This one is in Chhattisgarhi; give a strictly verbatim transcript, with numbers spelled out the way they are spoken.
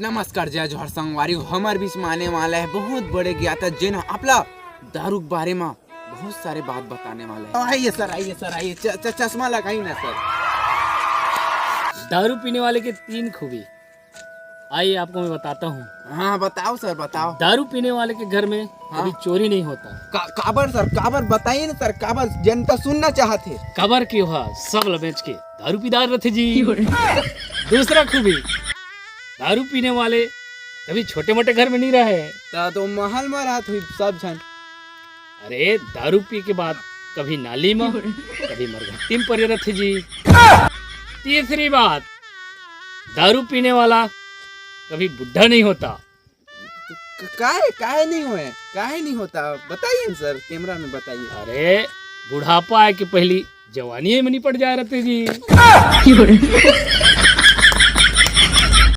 नमस्कार, जय जोहार संगवारी हो। हमर बीच में आने वाला है बहुत बड़े ज्ञाता, जेन ह आपला दारू के बारे में बहुत सारे बात बताने वाला है। आइए सर, आइए सर, आइए। च-, च-, चश्मा लगाइए ना सर। दारू पीने वाले के तीन खूबी। आइए, आपको मैं बताता हूँ। हाँ, बताओ सर, बताओ। दारू पीने वाले के घर में हाँ। कभी चोरी नहीं होता। का, काबर सर, काबर बताइए ना सर, काबर जनता सुनना चाहत हे। काबर के वह सब ल बेच के दारू पीदार रथे जी। दूसरा खूबी, दारू पीने वाले कभी छोटे मोटे घर में नहीं रहे। ता तो महल में रहत हुई सब झन। अरे, दारू पी के बाद कभी नाली में, कभी मरघट्टी में पड़े रथे जी। तीसरी बात, दारू पीने वाला कभी बुढ़ा नहीं होता। क-, काहे, काहे नहीं होए, काहे नहीं होता, बताइए ना सर, कैमरा में बताइए। अरे, बुढ़ापा आए के पहली जवानी में निपट जाए रथे जी।